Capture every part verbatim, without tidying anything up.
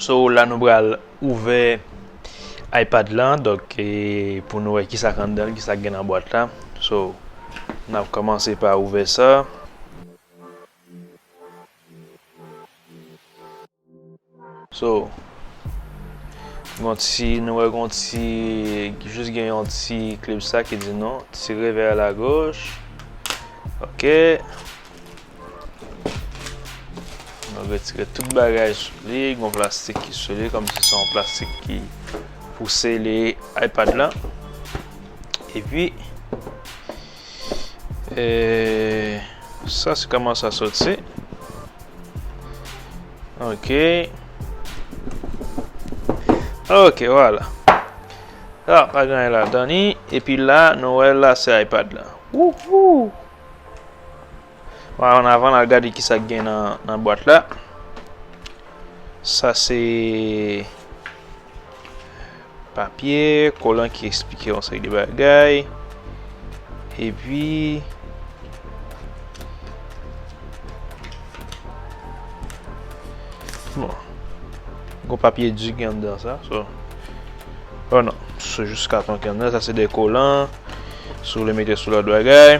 So, la nou pral ouvè iPad lan, donk, e, pou nou wè kisa k anndan l, kisa k gen nan bwat la. So, n ap kòmanse pa ouvè sa. So, gon ti, nou wè gon ti, jis gen yon ti klip sa ki di nou, tirez vers la gauche. Ok. Nou retire tout bagay sou li, gon plastik ki sou li, kòmsi se yon plastik ki pou sele iPad lan. Epi, e, sa se kòman sa soti. Ok. Ok, vwala. Sa pa gen anyen ladan li. Epi la, nou wè la se iPad lan. Wouhou! Bon, ann avan, n al gade kisa k gen nan, nan bwat la. Sa se papye, kolan ki eksplike yon seri de bagay. Epi, bon, gon papye di ki anndan sa. So, oh non, se jis katon ki anndan. Sa se de kolan. Si w vle mete sou lòt bagay.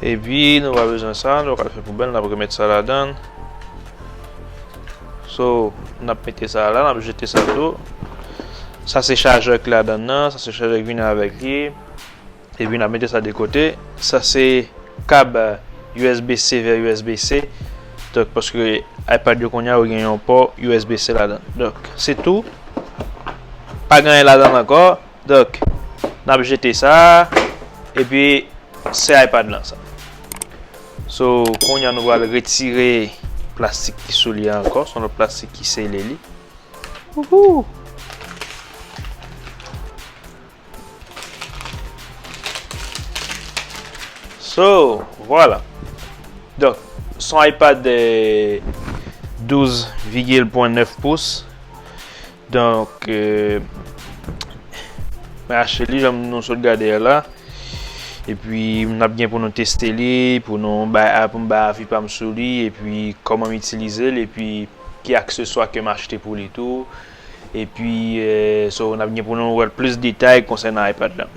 Epi, nou pa bezwen sa, nou pral fè poubèl, n ap remèt sa ladan. So, n ap mete sa la, n ap jete sa tou. Sa se chajè ki ladan nan, sa se chajè ki vini avèk li. Epi n ap mete sa de kote. Sa se kab U S B C vè U S B C. Donk, paske iPad yo kounye a, yo gen yon pò U S B C ladan. Donk, se tou. Pa gen anyen ladan ankò. Donk, n ap jete sa. Epi, se iPad lan sa. So, kounye a nou pral retire plastik ki sou li a ankò. Se yon lòt plastik ki sele li. Wouhou! So, vwala. Donk, se yon iPad, eh, douz vigil pwen nèf pous. Donk, eh, mwen achte li, jan nou sot gade a la. Epi, n ap gen pou nou teste li, pou nou bay, pou m bay avi pa m sou li, epi kòman m itilize l, epi ki akseswa ke m achte pou li tou. Epi, eh, so, n ap gen pou nou wè plis detay konsènan iPad lan.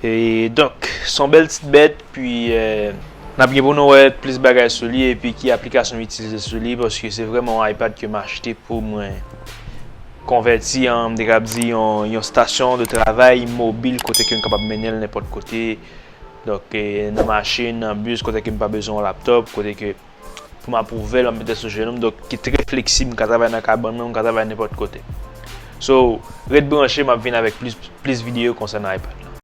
E donk, se yon bèl ti bèt, pi, eh, n ap gen pou nou wè plis bagay sou li, epi ki aplikasyon m itilize sou li, paske se vrèman yon iPad ke m achte pou mwen konvèti an, m te kab di yon, yon stasyon de travay mobil kote ke m kapab mennen l nenpòt kote. Donk, eh, nan machin, nan bis, kote ke m pa bezwen yon laptòp, kote ke pou m ap ouvè l, m ap mete sou jenou m. Donk, ki trè fleksib, m ka travay nan kabann mwen, m ka travay nenpòt kote. So, ret branche, m ap vin avèk plis, plis videyo konsènan iPad la.